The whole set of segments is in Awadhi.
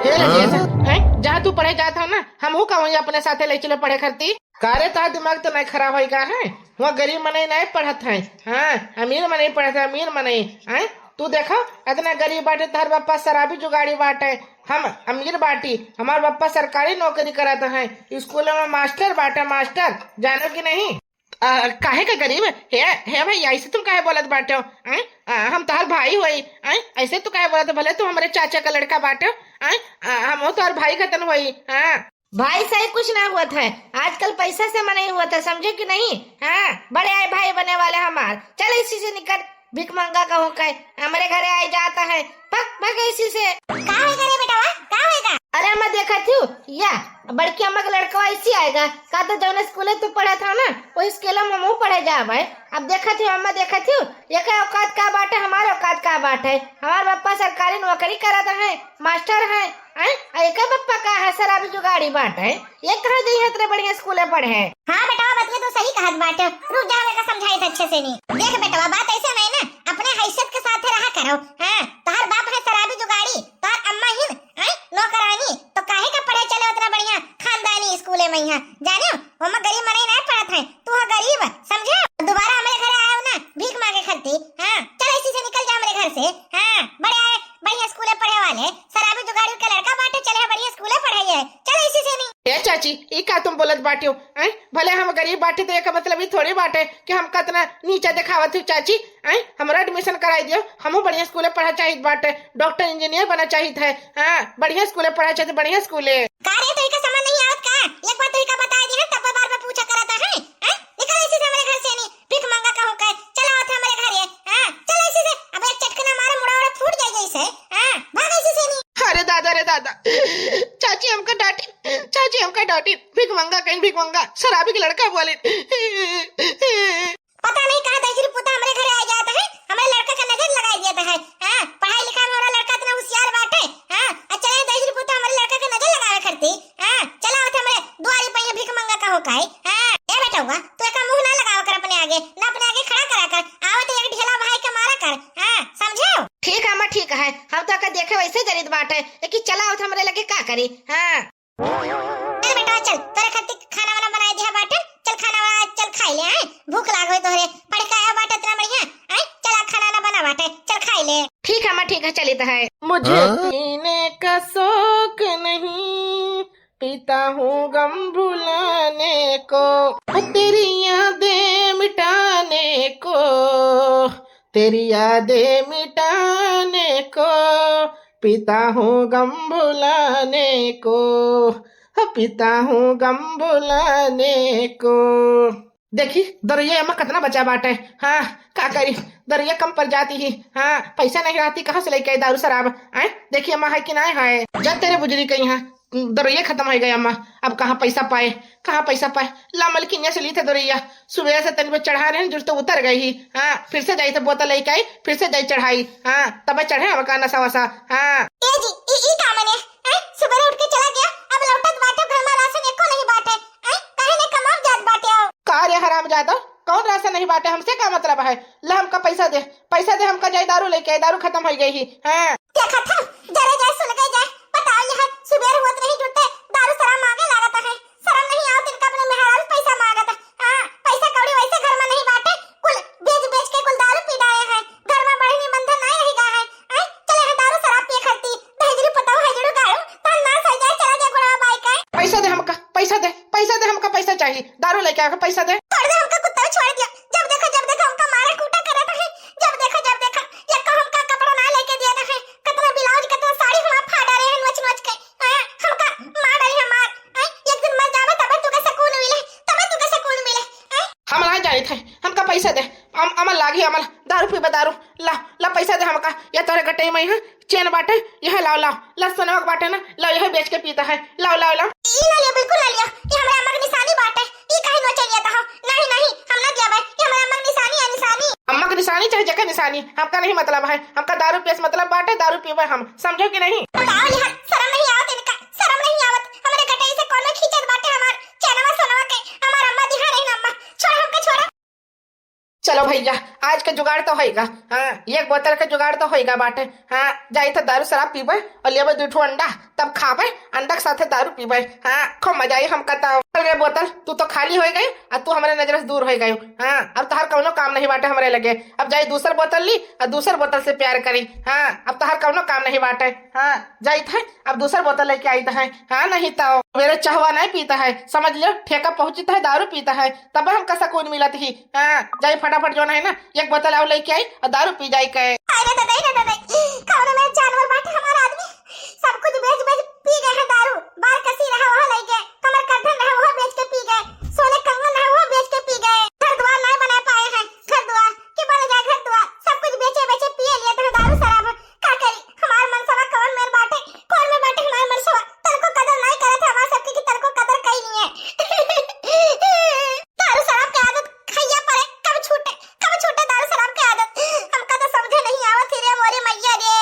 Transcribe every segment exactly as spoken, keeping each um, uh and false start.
हे रजेश, हैं? जहाँ तू पढ़े जात हौ ना, हमहू का वहीं अपने साथे ले चलो पढ़े खरती। का रे, तोहार दिमाग तो नहीं खराब होइगा है? वहाँ गरीब मनई नहीं पढ़त है, हाँ, अमीर मनई पढ़त है, अमीर मनई, हैं? तू देखो, इतना गरीब बाटे, तोहार बापा शराबी जुगाड़ी बाटे, हम अमीर बाटी, हमार बापा सरकारी नौकरी करत है, स्कूल में मास्टर बाटे, मास्टर, जानो कि नहीं? आ, काहे का गरीब? हे, हे भैया, ऐसे तुम काहे बोलत बाटे हो? आय? आ, हम तोहार भाई होई, आय? ऐसे तू काहे बोलत हो? भले तू हमरे चाचा का लड़का बाटे हो, आय? आ, हम तोहार भाई खतन होई, हाँ। भाई से कुछ ना होत है, आजकल पैसा से मनई होत है, समझे कि नहीं? हाँ, बड़े आए भाई बने वाले हमार। चल इसी से निकल, भीख मंगा का होके हमरे घरे आए जात है, भाग, भाग इसी से। का होएगा रे बेटवा, का होएगा? अरे अम्मा देखत हूँ, या बड़की अम्मा का लड़का इसी आएगा, का तो जौन स्कूले तू पढ़त हौ ना, वो स्कूल में हमहू पढ़े जाब है। अब देखत हूँ अम्मा, देखत हूँ, एकर औकात का बाटे, हमार औकात का बाटे। हमार बापा सरकारी नौकरी करत है, मास्टर है, हैं? आ एकर बापा का है, शराबी जुगाड़ी बाटे। ये कहाँ जइहैं इतने बढ़िया स्कूले पढ़े? हाँ बेटवा, बतिया तो सही कहत बाटे। रुक जा, हम एका समझाइत अच्छे से नी। देख बेटवा, बात ऐसे में ना, अपने हैसियत के साथे रहा करो। हाँ, तोहार बाप है शराबी जुगाड़ी, तोहार अम्मा हिन, हैं, नौकरानी, तो काहे का पढ़े चले उतना बढ़िया खानदानी स्कूले में यहाँ, जाने हो? ओमा गरीब मनई नहीं पढ़त है, तू है गरीब, समझे? दोबारा हमरे घरे आए हो ना भीख मांगे खरती, हाँ, चल इसी से निकल जा हमरे घर से। हाँ, बड़े आए, बढ़िया स्कूले पढ़े वाले, शराबी जुगाड़ी का लड़का बाटे, चले है बढ़िया स्कूले पढ़ाई है, चल इसी से नहीं। ए चाची, ई का तुम बोलत बाटियो? हैं? भले हम गरीब बाटे तो एकर मतलब ई थोड़ी बाटे कि हमका इतना नीचा देखावत हो चाची। हैं? हमरा admission कराई दियो, हमहू बढ़िया स्कूले पढ़ा चाहित बाटे, डॉक्टर इंजीनियर बना चाहित है। हाँ, बढ़िया स्कूले पढ़ा चाहित, बढ़िया स्कूले। का रे, तोहिका समझ नहीं आवत का? एक बार तोहिका बताई दिहन, तब बार बार पूछा करत है। हैं? निकल इसी से हमरे घर से नहीं, भीख मंगा का होके, चला आवत हमरे घर ये। हाँ, चल इसी से, अब एक चटकना मारे मुड़ा उड़ा फूट जाए जैसे। हाँ, भाग इसी से नहीं। अरे दादा रे दादा, चाची हमका डांटी, चाची हमका डांटी, भीख मंगा कहीं, भीख मंगा, शराबी के लड़का बोले। पता नहीं कहाँ दहिजरी पुता हमरे घरे आ जात है, हमरे लड़का का नजर लगाई देत है। हाँ, पढ़ाई लिखाई में हमरा लड़का इतना होशियार बाटे। हाँ, अच्छा ये दहिजरी पुता हमरे लड़का का नजर लगावे खरती। हाँ, चला आवत हमरे दुआरी पे ये भीख मंगा का होके। हाँ, ए बेटौआ, तू एका मुंह ना लगावा कर अपने आगे, ना अपने आगे खड़ा करा कर। आवत एक ढेला भाई के मारा कर। हाँ, समझे हो? ठीक है अम्मा, ठीक है, हम तो एका देखे वैसे जरित बाटे, लेकिन चला आवत हमरे लगे का करी। हाँ। चल बेटा, चल, तोरे खातिर खाना वाना बनाए दिया बाटे, चल खाना वाना, चल खाई ले, आए? भूख लाग होई तोहरे, पढ़ के आया बाटे इतना बढ़िया, आए? चल, आ खाना वाना बना बाटे, चल खाई ले। ठीक है अम्मा, ठीक है, चलित है। मुझे हाँ? पीने का शौक नहीं, पीता हूँ गम भुलाने को, तेरी यादें मिटाने को, तेरी यादें मिटाने को, पीता हूँ गम भुलाने को, हाँ, पीता हूँ गम भुलाने को। देखी, दरुइया अम्मा कितना बचा बाटे। हाँ, का करी, दरुइया कम पड़ जाती ही। हाँ, पैसा नहीं रहती, कहाँ से लेके आई दारू शराब? आए, देखी अम्मा है कि नहीं है। जा तेरे बुजुर्ग के यहाँ, दरुइया खत्म हो गया अम्मा, अब कहाँ पैसा पाए, कहाँ पैसा पाए? ला मलकिनिया से ली थे दरुइया, सुबह से तनी पे चढ़ा रहे हैं, जुर तो उतर गई ही। हाँ, फिर से जाई थे बोतल लेके आई, फिर से जाई चढ़ाई। हाँ, तब चढ़े हमका नशा वशा। हाँ। ए जी, ई, ई का मने? हैं? सुबेरे उठ के चला गया, अब लौटत बाटे, घर में राशन एको नहीं बाटे। हैं? काहे ने कमाव जात बाटे हो? का रे हरामजादा, कौन राशन नहीं बाटे, हमसे का मतलब है? ला हमका पैसा दे, पैसा दे हमका, जाई दारू लेके आई, दारू खत्म हो गई ही। हाँ। क्या खत्म? जरे जाए, सुलगे जाए। बताओ, यहाँ सुबेर होत नहीं जुटे, दारू शराब मांगे लागत है। शर्म नहीं आवत इनका, अपने मेहरारू पैसा मांगत है। हाँ, पैसा कौड़ी वैसे घर में नहीं बाटे, कुल बेच बेच के कुल दारू पी डाले हैं। घर में बढ़नी बंधन नहीं रह गया है। हैं? चले हैं दारू शराब पिए खरती। दहिजरू पताऊ है जड़ू गाड़ू, तन नाश हो जाए, चला जाए गोड़वा बाई का। पैसा दे हमका, पैसा दे, पैसा दे हमका, पैसा चाहिए, दारू लेके आके पैसा दे। छोड़ दे हमका, कुत्ता छोड़ दिया। जब देखो, जब देखो हमका मारा कूटा करत है, जब देखो, जब देखो, ये को हमका कपड़ा ना लेके दिया है, कितना ब्लाउज, कितना साड़ी हमार फाड़ रहे हैं नोच नोच के। हैं? हमका मार रही है मार। हैं? एक दिन मर जावे तबे तुके सुकून मिले, तबे तुके सुकून मिले। हैं? हम ना जाइत है, हमका पैसा दे। अम-, अमल लागी अमल, दारू पीबे दारू। ला, ला पैसा दे हमका। या तोरे गटई में है, चेन बाटे, यह लाओ, लाओ। ला सोनवा के बाटे ना, लाओ, यह बेच के पीता है। लाओ, लाओ, लाओ। ई ना लिया, बिल्कुल ना लिया। ये हमारे अम्मा के निशानी बाटे। ई काहे नोचे लिया था? नहीं, नहीं, हम ना दिया बे। ये हमारे अम्मा के निशानी है, निशानी। अम्मा के निशानी चाहे जेकर निशानी, हमका नहीं मतलब है। हमका दारू पिए से मतलब बाटे, दारू पीबे हम। समझो कि नहीं? बताओ यार, शर्म नहीं आवत इनका, शर्म नहीं आवत। हमारे गटई से कौन खींचत बाटे हमार चेनवा सोनवा के? हमार अम्मा दिहा रही ना अम्मा। छोड़ हमका, छोड़। चलो भैया, आज के जुगाड़ तो होइगा। हाँ, एक बोतल के जुगाड़ तो होइगा बाटे। हाँ, जाई तो दारू शराब पीबे और लेबे दू ठो अंडा, तब खाबे, अंडा के साथे दारू पीबे। हाँ, खूब मजा आई हमका तो। चल रे बोतल, तू तो खाली हो गई और तू हमारे नजर से दूर हो गई। हाँ, अब तोहार कौनो काम नहीं बाटे हमारे लगे। अब जाई दूसर बोतल ली और दूसर बोतल से प्यार करी। हाँ, अब तोहार कौनो काम नहीं बाटे। हाँ, जाइत है, अब दूसर बोतल लेके आइत है। हाँ, नहीं तो मेरे चहवा नहीं पीता है, समझ लो, ठेका पहुँचित है, दारू पीता है, तब हमका सकून मिलत ही। हाँ, जाई फटाफट जो है ना, एक बोतल और लेके आई और दारू पी जाई के। अरे दादा, रे दादा, कौन में जानवर बाटे हमारा आदमी, सब कुछ बेच बेच पी गए हैं दारू, बार कसी रहा वह ले गए, कमर करधन रहा वह बेच के पी गए, सोने कंगन रहा वह बेच के पी गए, घर द्वार नहीं बना पाए हैं, घर द्वार के बन जाए, घर द्वार सब कुछ बेचे बेचे पिए लिए तो दारू शराब। का करी, हमार मनसवा कौन मेर बाटे, कौन मेर बाटे हमार मनसवा, तनको कदर नहीं करत है हमार सबके कि तनको कदर कई नहीं है। दारू शराब के आदत खैया पड़े, कब छूटे, कब छूटे दारू शराब के आदत, हमका तो समझे नहीं आवत ही रे मोरे मैया रे,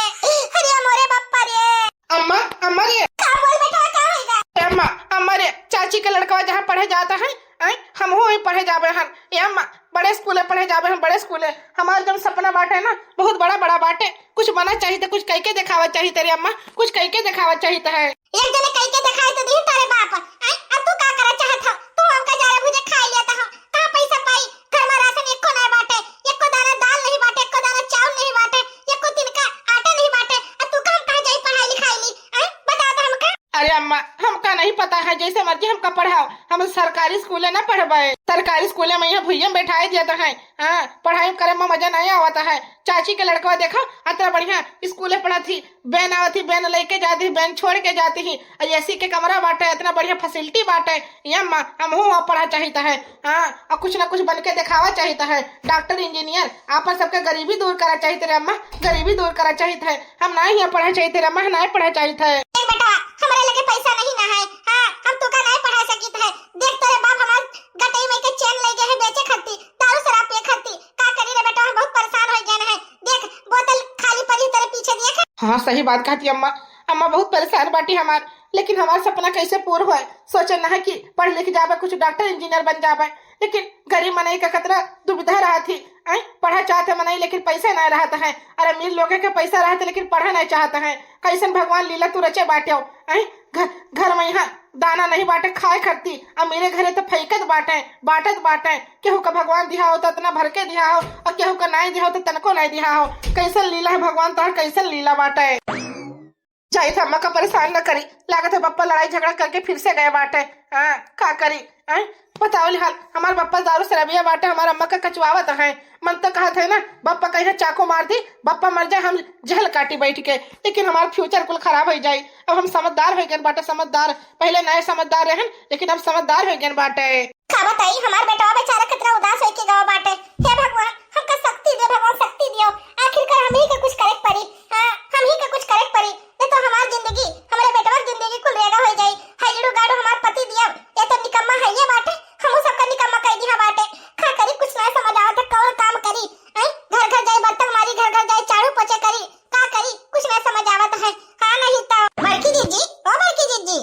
अरे मोरे बप्पा रे। अम्मा, अम्मा रे। का बोल बेटा, का होइगा? ए अम्मा, अम्मा रे, चाची के लड़कवा जहाँ पढ़े जाता है, आय, हमहू वहीं पढ़े जाबे हन। ए अम्मा, बड़े स्कूले पढ़े जाबे हन, बड़े स्कूले। हमार जौन सपना बाटे ना, बहुत बड़ा बड़ा बाटे। कुछ बना चाहिए, कुछ कइके देखावा चाहिए रे अम्मा, कुछ कइके देखावा चाहिए है। एक जने कइके देखाई तो दी तारे बाप, आय, अब तू का करे चाहत हो? तू हमका जारे भुजे खाई लेता हो, कहाँ पैसा पाई? घर में राशन एको नहीं बाटे, एको दाना दाल नहीं बाटे, एको दाना चाउर नहीं बाटे, एको तिनका आटा नहीं बाटे, अब तू का हम कहाँ जाई पढ़ाई लिखाई ली? आय, बता तो हमका। अरे अम्मा, हमका नहीं पता है, जैसे मर्जी हमका पढ़ाओ, हम सरकारी स्कूले ना पढ़बे। सरकारी स्कूले में यहाँ भुइया में बैठाए दिया तो है। हाँ, पढ़ाई करे में मजा नहीं आवता है। चाची के लड़कवा देखा, अतना बढ़िया स्कूले पढ़त ही, बहन आवत ही, बहन लेके जाती ही, बहन छोड़ के जाती ही, और एसी के कमरा बाटे, अतना बढ़िया फैसिलिटी बाटे। ये अम्मा, हमहू वहाँ पढ़ा चाहिए है। हाँ, और कुछ ना कुछ बन के देखावा चाहिए है, डॉक्टर, इंजीनियर, आपन सबके गरीबी दूर करा चाहिए रे अम्मा, गरीबी दूर करा चाहिए है। हम ना यहाँ पढ़ा चाहिए रे अम्मा, ना पढ़ा चाहिए है। देख बेटा, हमारे लगे पैसा नहीं ना है, हाँ, हम तू का नहीं पढ़ा सकित है। देख तोरे बाप हमार गटई में के चैन ले गए हैं बेचे खत्ती, दारू शराब पिए खत्ती, का करी रे बेटा, हम बहुत परेशान हो गए हैं। देख बोतल खाली पड़ी तेरे पीछे, देख। हाँ, सही बात कहती अम्मा, अम्मा बहुत परेशान बाटी हमार, लेकिन हमार सपना कैसे पूर होए? सोचे ना है कि पढ़ लिख जाबे, कुछ डॉक्टर इंजीनियर बन जाबे, लेकिन गरीब मनई का कतरा दुविधा रहत ही। आय, पढ़ा चाहत है मनई, लेकिन पैसे नहीं रहत है, और अमीर लोग के पैसा रहत है, लेकिन पढ़ा नहीं चाहत है। कैसन भगवान लीला तू रचे बाटे हो? आय, घर, घर में यहाँ दाना नहीं बाटे खाए खरती, अमीरे घरे तो फेंकत बाटे, बांटत बाटे। केहू का भगवान दिहा हो तो इतना भर के दिहा हो, और केहू का नहीं दिहा हो तो तनको नहीं दिहा हो। कैसन लीला है भगवान तोहर, कैसन लीला बाटे। जाइत है, अम्मा का परेशान न करी। लागत है बप्पा लड़ाई झगड़ा करके फिर से गए बाटे। हाँ, का करी? हाँ, बताओ ले हाल, हमार बप्पा दारू शराबिया बाटे, हमार अम्मा का कचुआवत है। मन तो कहत है ना, बप्पा कहीं चाकू मार दी, बप्पा मर जाए, हम जहल काटी बैठ के, लेकिन हमार फ्यूचर कुल खराब हो जाई। अब हम समझदार हो गए बाटे, समझदार। पहले नए समझदार रहन, लेकिन अब समझदार हो गए बाटे। का बताई, हमार बेटवा बेचारा कितना उदास होके गवा बाटे। हे भगवान, हमका शक्ति दे भगवान, शक्ति दियो। आखिरकार हम ही के कुछ करे के पड़ी। हाँ, हम ही के कुछ करे के पड़ी, नहीं तो हमार जिंदगी, हमारे बेटवा की जिंदगी कुल रेगा हो जाई। हईलड़ू गाड़ू हमार पति दिया, ये तो निकम्मा है ये बाटे, हमहू सबका निकम्मा कह दिया बाटे। का करी, कुछ ना समझ आवत है, कौन काम करी? हैं? घर घर जाई बर्तन मारी, घर घर जाई झाड़ू पोछे करी, का करी, कुछ ना समझ आवत है। हाँ नहीं तो। बड़की जीजी, ओ बड़की जीजी,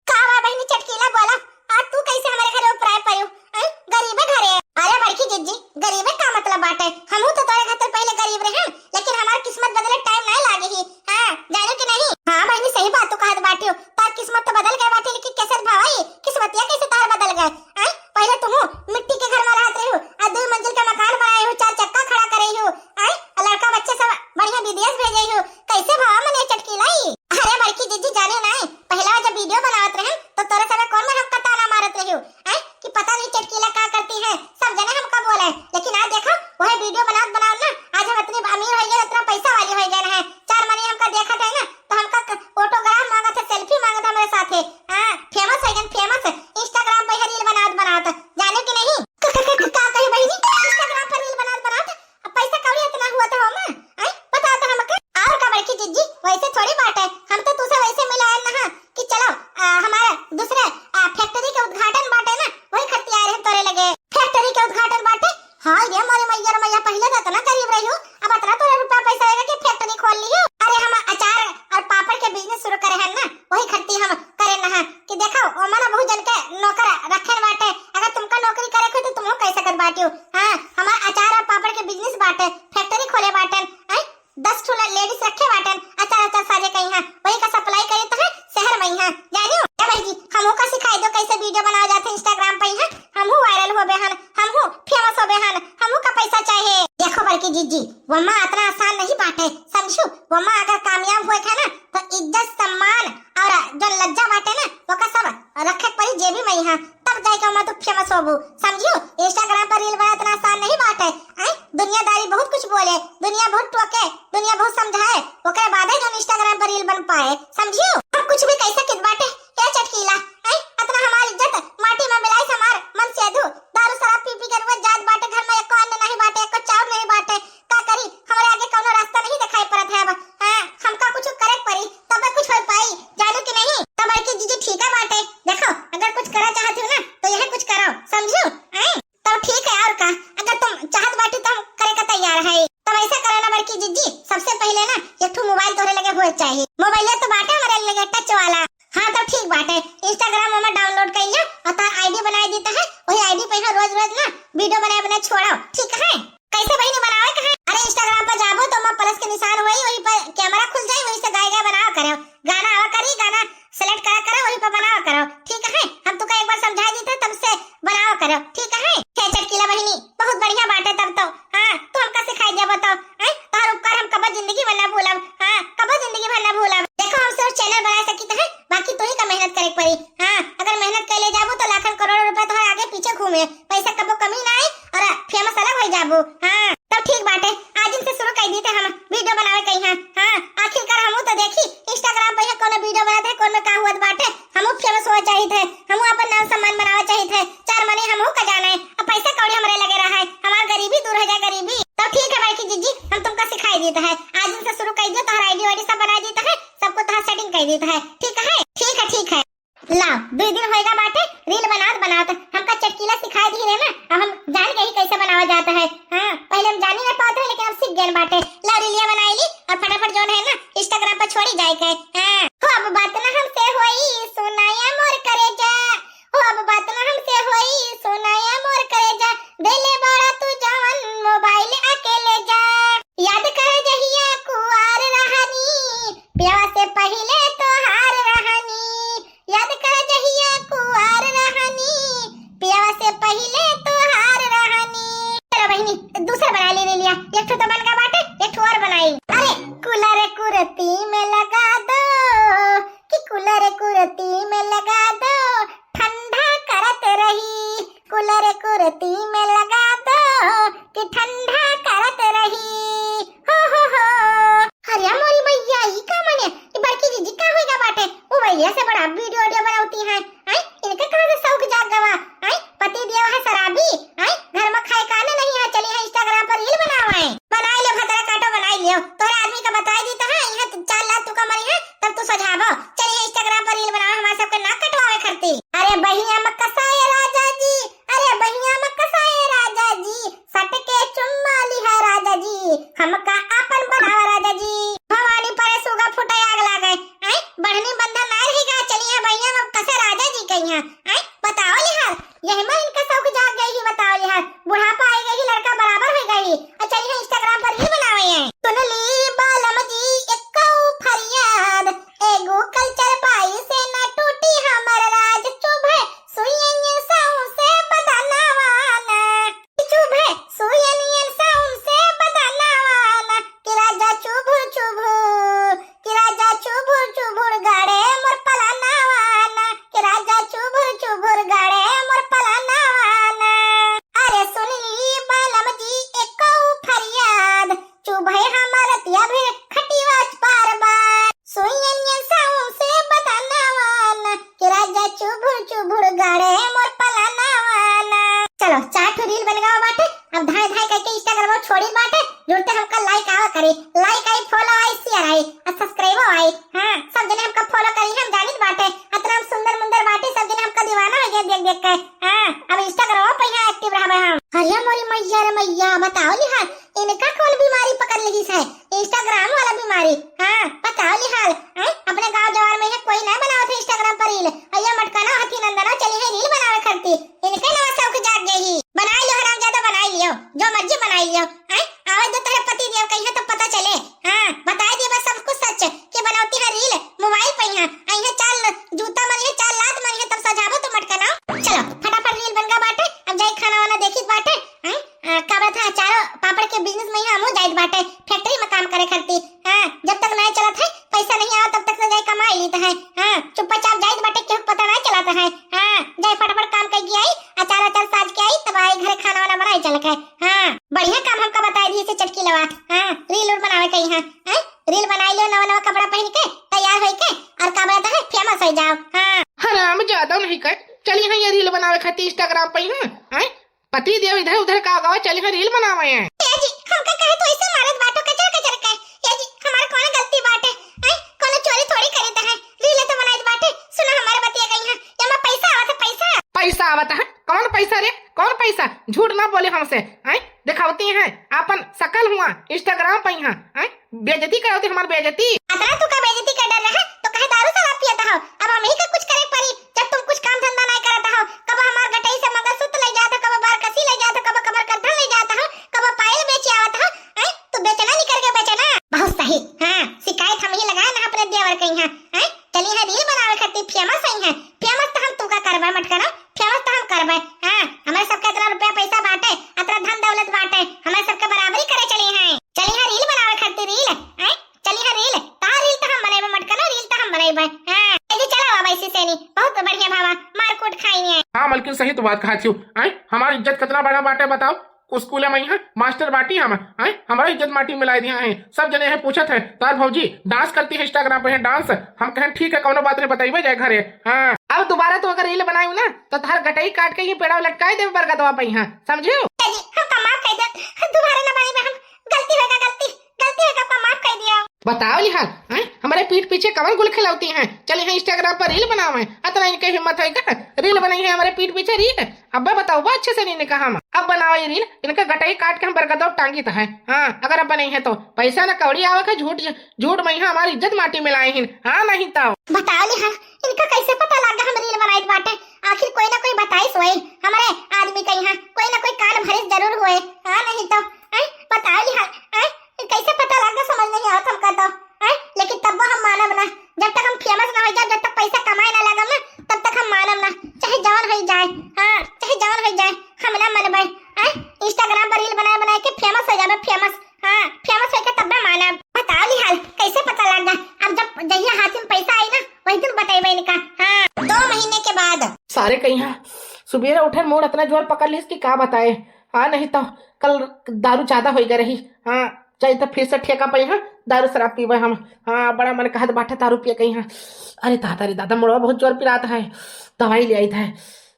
का बा बहिनी चटकीला, बोला, आज तू कैसे हमारे घरे उपराए पड़ू? हैं? गरीबे घरे। अरे बड़की जिज्जी, गरीबे का मतलब बाटे? हमहू तो तोरे खातिर पहले गरीब रहे, लेकिन हमार किस्मत बदले टाइम नहीं लागे ही। हाँ, जाने कि नहीं? हाँ बहिनी, सही बात तू कहत बाटियो, तार किस्मत तो बदल गए बाटे, लेकिन कैसे भाई, किस्मतिया कैसे तार बदल गए? हैं? पहले तुहू मिट्टी के घर में रहत रही हो, आ दो मंजिल का मकान बनाए हो, चार चक्का खड़ा करे हो, हैं? आ लड़का बच्चे सब बढ़िया विदेश भेजे हो, कैसे भावा मने चटकीला ई? अरे बड़की जिज्जी जाने नहीं, पहला जब वीडियो बनावत रहे तो तोरे समय कौन में हमका ताना मारत रही हो, हैं? कि पता नहीं चटकीला का करती है, सब जने हमका बोले। लेकिन आज देखो, वही वीडियो बनावत बनावत ना आज हम इतनी अमीर हो गए, इतना पैसा वाली हो गए हैं। चार मने हमका देखत है ना तो हमका क-, ऑटोग्राफ मांगत है, सेल्फी मांगत है हमारे साथे। हाँ, फेमस हो गए, फेमस। इंस्टाग्राम पे रील बनावत बनावत, जाने कि नहीं? क-, क-, क-, का कही बहिनी, इंस्टाग्राम पर रील बनावत बनावत अब पैसा कौड़ी इतना हुआ था हम, आई? बता तो हमके। और का बड़की जिज्जी, वैसे थोड़ी बात है, हम तो तुझसे वैसे मिला आए ना कि चलो, आ, हमारे दूसरे, आ, फैक्ट्री के उद्घाटन बाटे ना, वही खत्ती आए रहे तोरे लगे। फैक्ट्री के उद्घाटन बाटे? हाँ ये मोरे मैया रे मैया, पहले तो इतना गरीब रही हूँ, अब इतना तोरे रुपया पैसा आएगा कि फैक्ट्री खोल ली हो। अरे हम अचार और पापड़ के बिजनेस शुरू करे हैं ना, वही खत्ती हम करे ना है कि देखो, ओमा ना बहुत जन के नौकर रखे बाटे, अगर तुमका नौकरी करे को तो तुम कह सकत बाटियो। हाँ, हमार अचार और पापड़ के बिजनेस बाबू, समझियो, Instagram पर reel बना इतना आसान नहीं बात है। आय, दुनियादारी बहुत कुछ बोले, दुनिया बहुत टोके, दुनिया बहुत समझाए, ओकरे बादे जौन Instagram पर reel बन पाए, समझियो। अब कुछ भी कह सकित बाटे, ए चटकीला, आय, इतना हमार इज्जत माटी में मिलाई, हमार मन सेधू, दारू शराब पी पी के रोज जात बाटे, घर में एको अन्न नहीं बाटे, एको चाउर नहीं बाटे, का करी, हमरे आगे कौनो रास्ता नहीं दिखाई पड़त है अब। हाँ, हमका कुछ करे के पड़ी, तबे कुछ हो पाई, जानू कि नहीं? तो बड़की जीजी ठीक है बाटे, देखो, अगर कुछ करा चाहती हो ना, तो यह कुछ करो, समझू? हैं? तो ठीक है, और का? अगर तुम चाहत बाटी तो हम करे का तैयार है। तो ऐसा करो ना बड़की जीजी, सबसे पहले ना एक ठो मोबाइल तोहरे लगे होए चाहिए। मोबाइल तो बाटे हमारे लगे, टच वाला। हाँ, तो ठीक बाटे, Instagram में डाउनलोड कर लियो और तार आईडी बनाए देता है, वही आईडी पे यहाँ रोज रोज ना वीडियो बनाए बनाए छोड़ो, ठीक है? कैसे बहिनी बनावे के है? अरे Instagram पर जाबो तो वहाँ प्लस के निशान होई, वही पर कैमरा खुल जाई, वही से गाए गाए बनावा करो, गाना आवा करी, गाना सेलेक्ट करा करो, वही पर बनावा करो, ठीक है? हम तुका एक बार समझा देते, तब से बनावा करो, ठीक है? हे चटकीला बहिनी, बहुत बढ़िया बाटे तब तो। हाँ, तू हमका सिखाई देबो तो, हैं? तोहर उपकार हम कबो जिंदगी भर ना भूलब। हाँ, कबो जिंदगी भर ना भूलब। देखो, हम सिर्फ चैनल बना सकित है, बाकी तू ही का मेहनत करे के पड़ी। हाँ, अगर मेहनत कर ले जाबो तो लाखन करोड़ों रुपया तोहर आगे पीछे घूमे, पैसा कबो कमी ना आए और फेमस अलग हो जाबो। हाँ, तब ठीक बाटे, आज दिन से शुरू कर दी थे हम वीडियो बनावे कहीं। हाँ, हाँ, आखिरकार हमू तो देखी Instagram पे है कौन वीडियो बनाते हैं, कौन में का हुआ बाटे। हमू फेमस हुआ चाहिए थे, हमू अपन नाम सम्मान बनावा चाहिए थे, चार मने हमू का जाने, अब पैसा कौड़ी हमरे लगे रहा है, हमार गरीबी दूर हो जाए गरीबी। तो ठीक है बड़की जीजी, हम तुमका सिखाई देते हैं, आज दिन से शुरू कर दियो, तोहर आईडी वाईडी सब बना देते हैं, सबको तोहर सेटिंग कर देते हैं, ठीक है? ठीक है, ठीक है। लाओ, दो दिन होएगा बाटे रील बनात बनात, हमका चटकीला सिखाई दी रहे ना, अब हम जान गए ही कैसे बनावा जाता है। हाँ, पहले हम जानी ना पाते हैं, लेकिन अब सीख गए बाटे। लाओ रीलिया बनाई ली और फटाफट जौन है ना Instagram पर छोड़ी जाए के। हाँ, हो अब बात ना हमसे होई, सुनाया मोर करेजा, हो अब बात ना हमसे होई, सुनाया मोर करेजा, देले बड़ा तू जवन मोबाइल अकेले जा। याद कर जहिया कुआर रहनी, प्यावा से पहिले तोहार रहनी। याद कर जहिया कुआर रहनी, प्यावा से पहिले तोहार रहनी। चलो बहिनी, दूसरा बना ले, ले लिया। एक ठो तो बन गया बाटे, एक ठो और बनाई। अरे, कूलर कुर्ती में लगा दो, कि कूलर कुर्ती में लगा दो, ठंडा करत रही। कूलर कुर्ती में लगा दो, कि ठंडा करत रही। हो, हो, हो। अरे मोरी मैया, ई का मने? ई बड़की जीजी का होइगा बाटे? वो भैया से बड़ा वीडियो, वीडियो बनावती है। आई, इनके कहाँ से शौक जाग गवा? आई, पति देव है शराबी। आई, घर में खाए का नहीं है, चली है Instagram पर रील बनावे। बनाई ले भतरा काटो, बनाई लियो। तोहरे आदमी का बताई दी तो है, यहाँ चार लात तू का मरी है, तब तू सजाबो। चली है Instagram पर रील बनावे, हमारे सबके नाक कटवावे खरती। अरे बहिया में कसाए राजा जी, अरे बहिया में कसाए राजा जी, सट के चुम्मा लिहा राजा जी, हमका आपन बनावा राजा जी। भवानी परे सुगा फूटे आग लागे, आई बढ़नी बंधन ना रही गा, चली है बहिया में कसे राजा जी कहिया, आई बताओ लिहा, यही में इनका शौक जाग गई ही, बताओ लिहा, बुढ़ापा आई गई ही, लड़का बराबर हो गई ही, अच्छा ये Instagram पर रील बनावे हैं। सुन ली बालम जी एक फरियाद, एगो कल्चर बाई से ना टूटी हमर राज, चुभे सुइयन सौंसे बदनवाना, चुभे सुइयन सौंसे बदनवाना, कि राजा चुभुर चुभुर, कि राजा चुभुर चुभुर गाड़े मोर पलनवाना, कि राजा चुभुर चुभुर गाड़े मोर पलनवाना। अरे सुन ली बालम जी एको फरियाद, चुभे हमर तिया भी खटिया बार बार। सुइयन सौंसे बदनवाना, कि राजा चुभुर चुभुर गाड़े मोर पलनवाना। चलो, चार ठो रील बन गवा बाटे, अब धाए धाए करके Instagram छोड़ी बाटे, जुड़ते हमका like आवा करे, like आई, follow आई, share आई, और subscribe आई। हाँ, सब जने हमका follow करी, हम जानित बाटे, अतना हम सुंदर मुंदर बाटे, सब जने हमका दीवाना हो गया देख देख के। हाँ, अब Instagram पे यहाँ active रहबे हम। अरे मोरी मैया रे मैया, बताओ लिहा, इनका कौन बीमारी पकड़ लिहिस है? Instagram वाला बीमारी। हाँ, बताओ लिहाल, हैं? अपने गांव जवार में ये कोई नहीं बनावत है Instagram पर रील। अयो मटकना हथी नंदना चली है रील बनावे खरती। इनके नवा शौक जाग गई ही। बनाई लियो हरामजादा, बनाई लियो, जो मर्जी बनाई लियो, हैं? आवे दो तोहरे पति देव कहिया तो पता चले। हाँ, बताई दिए बस सब कुछ सच कि बनौती है रील मोबाइल पे यहाँ। अइहे चाल जूता मरिहे, चाल लात मरिहे, तब सजाबो तो मटकना। चलो, फटाफट रील बन गा बाटे, अब जाई खाना वाना देखी बाटे, हैं? आ, का बात है, अचारो पापड़ के business में ही हमहू जाइत बाटे, factory में काम करे खरती। हाँ, जब तक नहीं चलत है, पैसा नहीं आवा, तब तक से जाई कमाई लीत है। हाँ, चुप्पा चाप जाइत बाटे, केहू के पता नहीं चलत है। हाँ, जाई फटाफट काम कइके आई, अचार, अचार तो हाँ, reel उल बनावे कहीं, हाँ, हैं? Reel बनाई लियो, नवा नवा कपड़ा पहन के, तैयार होई के, और का बोलता है, famous हो जाओ। हाँ। हराम ज्यादा नहीं कर, चली हाँ ये reel बनावे खातिर Instagram पे, हाँ, हैं? पति देव इधर उधर का गवा, चली हाँ reel बनावे हैं। ए जी, हमका कहे तो ऐसे मारत बाटो कचर कचर के। ए जी, हमार कौन गलती बाटे? हैं? कोनो चोरी थोड़ी करीत है, reel तो बनाइत बाटे। सुना हमारे बतिया कहीं है, एमा पैसा आवत है, पैसा। पैसा आवत है? कौन पैसा रे? कौन पैसा? झूठ ना बोले हमसे, हैं? दिखावती हैं आपन शकल हुआ, Instagram पे यहाँ, हैं? बेइज्जती करावती हमार बेइज्जती। अतना तू का बेइज्जती का डर रहे, तो कहे दारू शराब पियत हो? अब हम ही का कुछ करे पड़ी, जब तुम कुछ काम धंधा नहीं करत हो, कब हमार गटई से मंगलसूत्र ले जात हो, कब बारकसी ले जात हो, कब कमर करधन ले जात हो, कब पायल बेच आवत हो, हैं? तू बेचना नहीं करके बेचना। बहुत सही, हाँ, शिकायत हम ही लगाए ना अपने देवर कहीं, हैं? चली है reel बनावे खातिर, famous है, हैं? Famous तो हम तू का करबे मटकना, famous तो हम करबे। हाँ, हमारे सबके इतना रुपया पैसा बाटे, इतना धन दौलत बाटे, हमारे सबके बराबरी करे चली हैं। चली हाँ reel बनावे खातिर, reel, हैं? चली हाँ reel, तार reel तो हम बनेबे मटकना, reel तो हम बनेबे। हाँ, ए जी चला बाबा इसी से नहीं, बहुत बढ़िया बाबा, मारकूट खाई है। हाँ मलकिन, सही तो बात कहा छियो। आय, हमार इज्जत कितना बड़ा बाटे बताओ। स्कूल में यहाँ मास्टर बाटी हम, आय, हमारा इज्जत माटी मिला दिया है। सब जने हैं पूछत है, तार भौजी dance करती है Instagram पे, है dance। हम कहें ठीक है, कौनो बात नहीं, बताइबे जाए घरे। हाँ, अब दोबारा तो अगर reel बनाई ना, तो तार गटई काट के ये पेड़वा लटकाए देबे बरगदवा पे यहाँ, समझो? ए जी, हमका माफ कर दे, दोबारा ना बनाई, हम गलती होगा, गलती, गलती होगा, हमका माफ कर दिया। बताओ लिहाल, हैं? हमारे पीठ पीछे कवन गुल खिलावती हैं? चली हैं Instagram पर reel बनावे, अतना इनके हिम्मत है का? Reel बनाई है हमारे पीठ पीछे reel। अब बताओ, वो अच्छे से नहीं कहा हम। अब बनाओ ये reel, इनका गटई काट के हम बरगदवा टांगी तो है। हाँ, अगर अब बनाई है तो पैसा ना कौड़ी आवे के, झूठ, झूठ में यहाँ हमारी इज्जत माटी मिलाए हैं। हाँ, नहीं तो। बताओ लिहाल, इनका कैसे पता लगा हम reel बनाइत बाटे? आखिर कोई ना कोई बताइस होए, हमारे आदमी का यहाँ कोई ना कोई कान भरिस जरूर होए। हाँ, नहीं तो, हैं? बताओ लिहाल, हैं? कैसे पता लगा, समझ नहीं आवत हमका तो, हैं? लेकिन तब हम मानब ना, जब तक हम famous ना हो जाए, जब तक पैसा कमाए ना लगब ना, तब तक हम मानब ना, चाहे जवन हो जाए, हाँ, चाहे जवन हो जाए, हम ना मनबे, हैं? Instagram पर reel बनाए बनाए के famous हो जाबे, famous। हाँ, famous होके तब ना मानब। बताओ लिहाल, कैसे पता लगा? अब जब जहिया हाथ में पैसा आई ना, वही दिन बतेबे इनका। हाँ, दो महीने के बाद। सारे कहीं हाँ, सुबेरे उठे मूड इतना जोर पकड़ लिस कि का बताए। हाँ, नहीं तो कल दारू ज्यादा हो गई रही। हाँ, जाई तो फिर से ठेका पे हाँ दारू शराब पीबे हम। हाँ, बड़ा मन कहत बाटे दारू पिए कहीं हाँ। अरे दादा रे दादा, मुड़वा बहुत जोर पिरात है, दवाई ले आई था।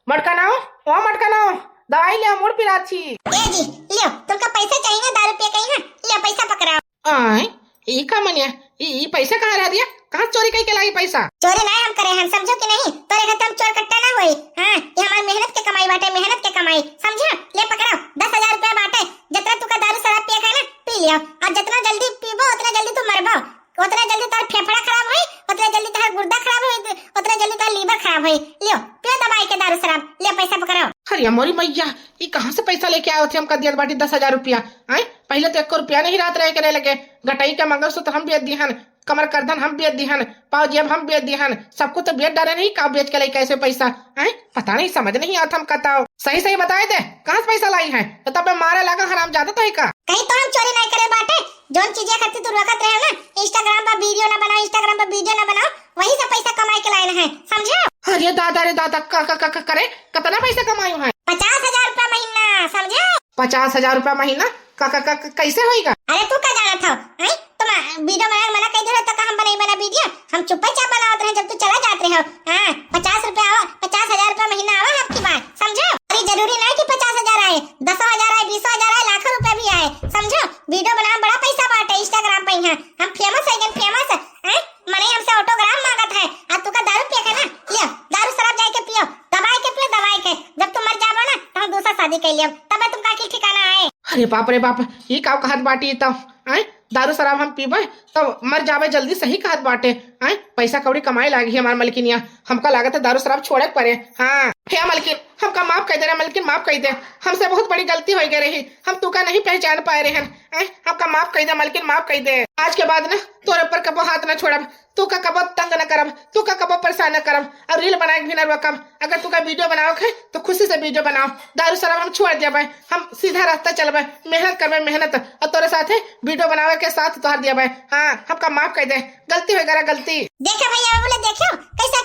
मटकनाओ, ओ मटकनाओ, दवाई ले, मुड़ पिरात छी। ए जी, लियो, तुमका पैसा चाहिए ना दारू पिए कहीं हाँ? लियो, पैसा पकड़ाओ। आय, ई का मनिया, ई, ई पैसा कहाँ रह दिया? कहाँ चोरी कई के लाई पैसा? चोरी ना हम करे हन, समझो कि नहीं? तोरे घर हम चोर कट्टा ना होई। हाँ, ये हमार मेहनत के कमाई बाटे, मेहनत के कमाई, समझो? ले पकड़ो, दस हजार रुपया बाटे, जतरा तुका दारू शराब पिए खाए ना, पी लियो, और जितना जल्दी पीबो उतना जल्दी तू मरबो, उतना जल्दी तोर फेफड़ा खराब होई, उतना जल्दी तोर गुर्दा खराब होई, उतना जल्दी तोर liver खराब होई। लियो, पियो दवाई के दारू शराब, ले पैसा पकड़ो। अरे मोरी मैया, ई कहाँ से पैसा लेके आयो थे? हमका दियत बाटी दस हजार रुपया। आय, पहले तो एको रुपया नहीं रात रहे करे लगे। गटई का मंगलसूत्र हम बेच दिहन, कमर करधन हम बेच दिहन, पाव जेब हम बेच दिहन, सब कुछ तो बेच डारे नहीं, का बेच के लाई कैसे पैसा? आय, पता नहीं, समझ नहीं आता हमका तो। सही सही बताए दे, कहाँ से पैसा लाई है? तो तब मारे लगा हराम ज्यादा तो है का? कहीं तो हम चोरी नहीं करे बाटे, जौन चीजें खातिर तू रोकत रहे हो ना, Instagram पर video ना बनाओ, Instagram पर video ना बनाओ, वही से पैसा कमाए के लाइन है, समझो? अरे दादा रे दादा, का, का, का, का करे? कितना पैसा कमायो है? पचास हजार रुपया महीना, समझो? पचास हजार रुपया महीना? का, का, का, का, कैसे होएगा? अरे तू का जानत हो, हैं? तुम video बनाए मना कह दे रहे तो का हम बनाई बना video? हम चुप्पे चाप बनावत रहे जब तू चला जात रहे हो। हाँ, पचास रुपया आवा, पचास हजार रुपया महीना आवा आपकी बार, समझो? अरे जरूरी नहीं कि पचास हजार आए, दसो हजार आए, बीसो हजार आए, लाखों रुपया भी आए, समझो? Video बनावे बड़ा पैसा बाटे Instagram पे यहाँ। हम famous है, एकदम famous, हैं? मने हमसे autograph मांगत है, आ तू का दारू पिए के ना? लियो, दारू शराब जाए के पियो, दबाए के पियो, दबाए के। जब तुम मर जाबो ना, तो हम दूसरा शादी कर लियो, तब तुम का की ठिकाना आए। अरे बाप रे बाप, ये का कहत बाटी तब, हैं? दारू शराब हम पीबे, तब मर जाबे जल्दी, सही कहत बाटे, हैं? पैसा कौड़ी कमाए लागी हमार मलकिनिया, हमका लागत है दारू शराब छोड़े के पड़े। हाँ, हे मलकिन, हमका माफ कर दे रे मलकिन, माफ कर दे, हमसे बहुत बड़ी गलती हो गई रही, हम तू का नहीं पहचान पाए रहे हैं, हैं? हमका माफ कर दे मलकिन, माफ कर दे। आज के बाद ना तोरे पर कबो हाथ ना छोड़ब, तू का कबो तंग ना करब, तू का कबो परेशान ना करब, और reel बनाए के भी ना रोकब। अगर तू का video बनावे के है तो खुशी से video बनाओ, दारू शराब हम छोड़ देबे, हम सीधा रास्ता चलबे, मेहनत करबे मेहनत, और तोरे साथे video बनावे के साथ तोहर देबे। हाँ, हमका माफ कर दे, गलती हो गया गलती। देखा भैया, बोले देखियो कैसे